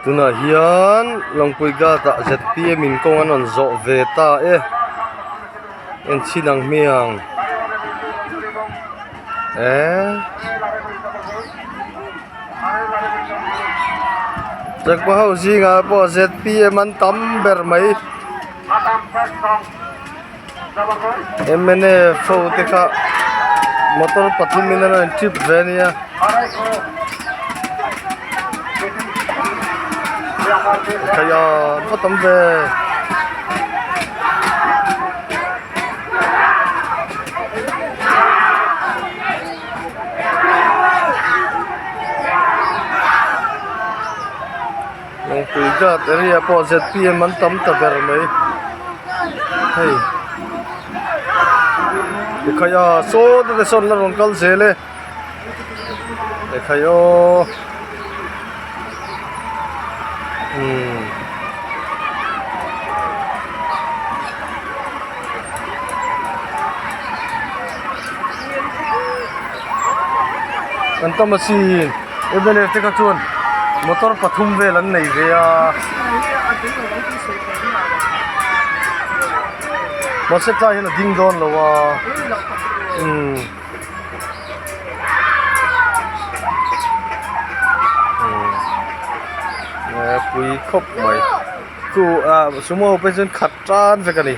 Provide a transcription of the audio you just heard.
Tunah hian Lawngpui gate ah zpm in kawng an rawn zawh ve ta e en chhin ang hmiang eee chakma ho zingah pawh zpm an tam ber mai. Mnf ho te kha motor pathum in an rawn trip ve ania. Khai a va tam ve. Lawngpui gate area pawh zpm an tam ta ber mai hei ekhai a saw te sawn la rawn kal zel e ekhai aw umm. Kan tam asin mla te kha chuan motor pathum vel an nei ve a mahse tlai hian a ding dawn lo a umm pui khawp mai chu ah sumo pawh hi chuan khat tan vek a ni.